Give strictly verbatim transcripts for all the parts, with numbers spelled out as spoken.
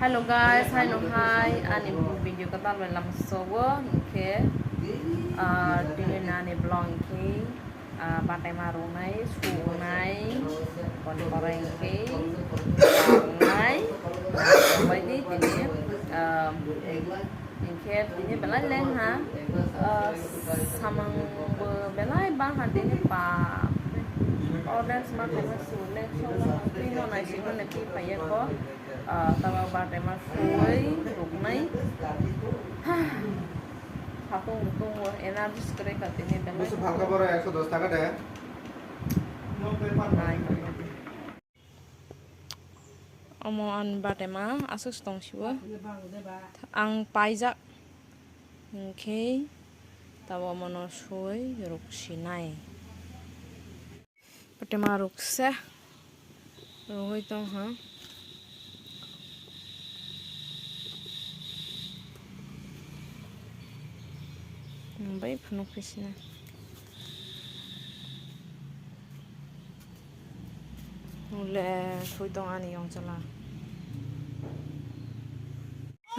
Hello guys, hai no hai, ani video kwtal bai lam sogo, hwnkhe, ah, tini ani vlog hwnkhe, ah, bataima rwnai, sunai, kon korai hwnkhe, rwnai, baidi tini, ah, hwnkhe tini belai leng ha, ah, samung bo belai bang ha tini pa, audience ma khaima su leng song twi no nai singno ne twi phaiya ko. Ah, tamo bataima sui ruknai. Hah. Satung butung o energy kwrwi ka tini belai. Busu phalka boro ekso dos taka de. Nai. Omo ani bataima aswk tong sibo. Ang paijak. Hwnkhe tabo omono sui ruksinai. Bataima rukse. Rugwi tong ha. Bai phunuk pisina. Ule sui tong ani yong chala.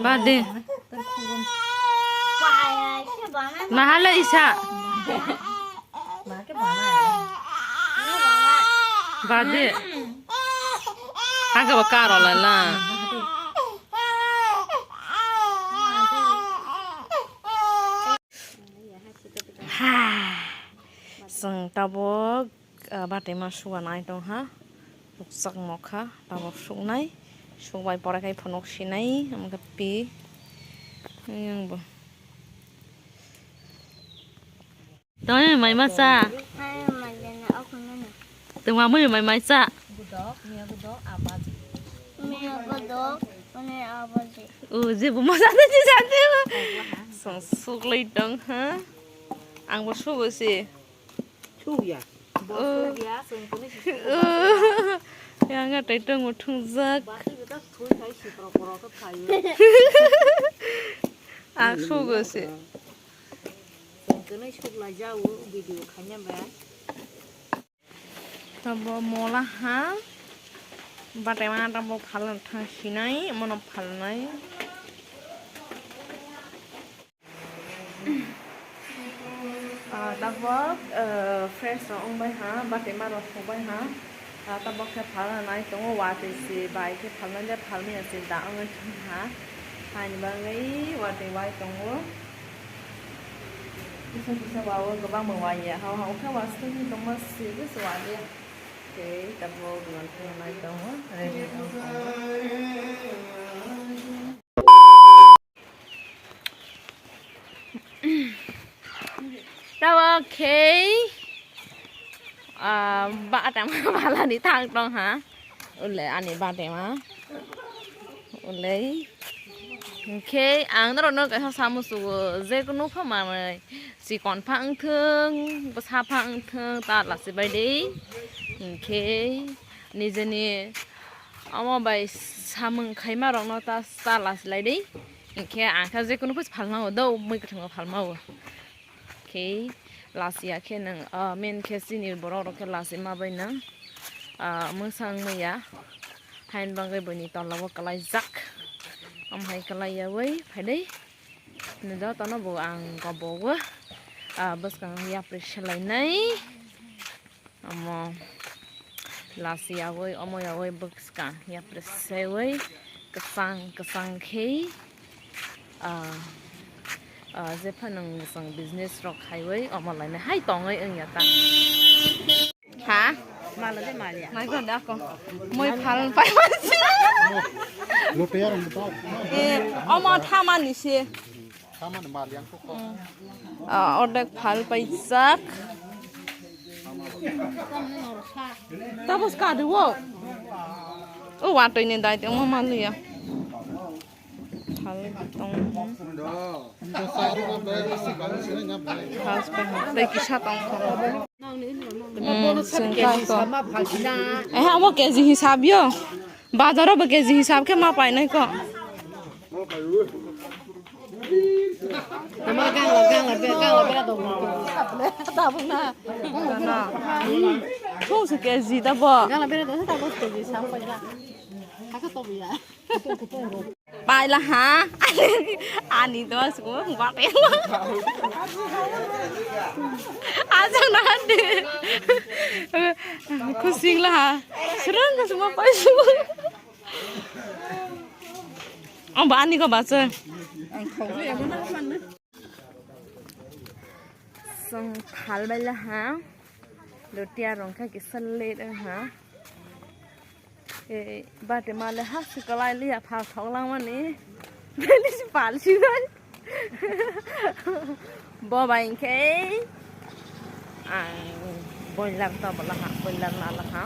Bade. Mahala isa. Bade. Aga ba karo la la. Ha. Seng tabok. Ah, bataima suga nai tong ha. Rukchak mokha, tabok suknai. Sukbai pore khai phunuk sinai, omo khe pi. Yang bo. Tongmani mai ma cha. Tongmani mai mai cha. Miya godok, mane abaji. O, je bo ma cha de, je cha de. Song suklai tong ha. Ang bo sugo se. Sukya. Oh. Bosor ya, sengkoni sisuk. Oh. Yang ngai tai tong thungjak. Bati beta thui thai si pro pro ka thai. Ang sugo se. Sengkoni suk lai jao video khanya ba. Tabo mola ha. Bataima tabo phalna thang sinai, mono phalnai. Ah, tabok, eh, fresh rok wngbai ha, bataima rok sokbai ha. Ah, tabok khe phalna nai tongo, watwi se bai khe phalnai le phalmaya se da wngwi thang ha. Haini bagwi watwi wai tongo. Kisa kisa wa o kwbangma wa ya, ha ha o khe wa swtwi tongma se bwswk wa ya. Tei tabok dogan phalna nai tongo, ready wng tongo. Tabok khe, ah, bataima phalani thang tong ha. Ulei ani bataima. Ulei. Hwnkhe ang norokno kaisa samung sugo, je kunu pha manwi chikon pha wngthung, bwsa pha wngthung, ta lasi bai de. Hwnkhe nijeni Omo bai samung khaima rokno ta, ta lasi lai di. Hinkhe ang khe je kunu phuis phalma o do, mui kwthwng o phalma o. Khe lasi ya khe nwng, ah, main khe chini borok rok khe lasi ma bai nwng, ah, mwsang maya. Hain bangwi buini tola o kwlai jak. Omo hai kwlai ya wi phai dei. Jotono bo ang kobo o, ah, bwskang yapri swlai nai. Omo lasi yawi, omo yawi bwskang yapri sewi kwchang kwchang khe, ah, ah, jepha nwng bwswng business rok khaiwi omo lainai hai tongwi wngya ta. Ha? Mala de malia. Nai ko da ko. Moi phal pai ma si. Lo tayar ang to. Eh, omo thamani se. Thamani malia ko ko. Ah, ordek phal paijak. Tapos ka de wo. O watoi ni dai te mo malia. Phal tong. Phal tong. Tei kisa tong kho. Mm, sengkha kho. Eh, amo K G hisab yo. Bazar o bo K G hisab khe ma painai kho. Tama gangla, gangla, be, gangla bera dong. Tabuk na. Thung se K G da bo. Gangla bera dong, tabuk K G sam paida. Haka to biya. Paila ha. Ani to suko bate. Aja na de. Khusing la ha. Serang ka suma paisu. Ang ba ani ko ba se. Song thal bai la ha. Lutia rong kha kisa late ha. Ei, bati male ha si kalai liya phal thok lang mani. Beli si pal si bai. Bo bai khe. Ang boiler to bala ha, boiler na la ha.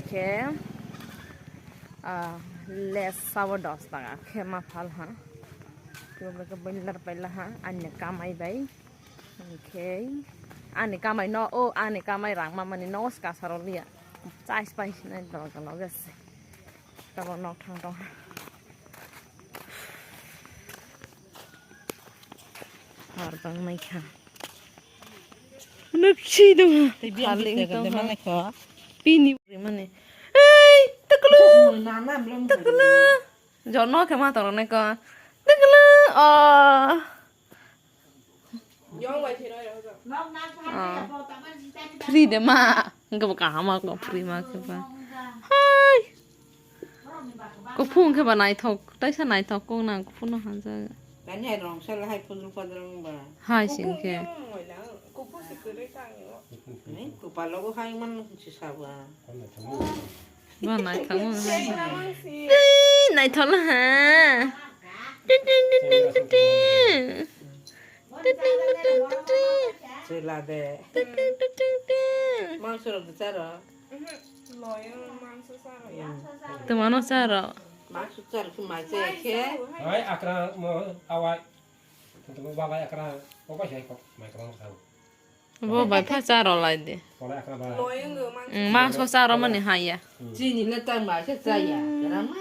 Khe. Ah, les sabo dos taka khe ma phal ha. Khe boiler bai la ha, ani kamai bai. Oke. Ani kamai no, o ani kamai rang mamani no ska saro liya. Chais pai sinai dol dol gese. Tabo nok thang tong. Har bang mai kha. Nuk chi dong. Tei biang Khali bit tong tega de ha. Mana kho. Pini mane. Ei, tuklu. Tuklu. Jono khe ma tong ne ko. Tuklu. Oh. Free de ma. Engke bo kaham ma ko free ma khe ba. Hai. Kuphung khe ba naithok, taisa naithok kok nang kuphung no hanja. Tani hai rong sal hai pudru padru ba. Hai sing khe. Ni kupalo bo hai man si saba. Ba naithok. Ei, naithok la ha. Ting ting ting ting ting ting. Ting ting ting ting ting. Sila de. Ting ting ting ting ting. Mangso rok de charo. Loyo mangso charo ya. Tumano charo. Mangso charo ki mai che khe. Hai akra mo awai. Tungtungbo babai akra, obai hai kok, mai kwbang kwbang. Bo bai pha cha rw lai di. Bolai akra ba. Loyang go mang. Mm, mangso cha rw mani ha ya. Mm. Chini le tang ba se cha ya. Mm. Rama.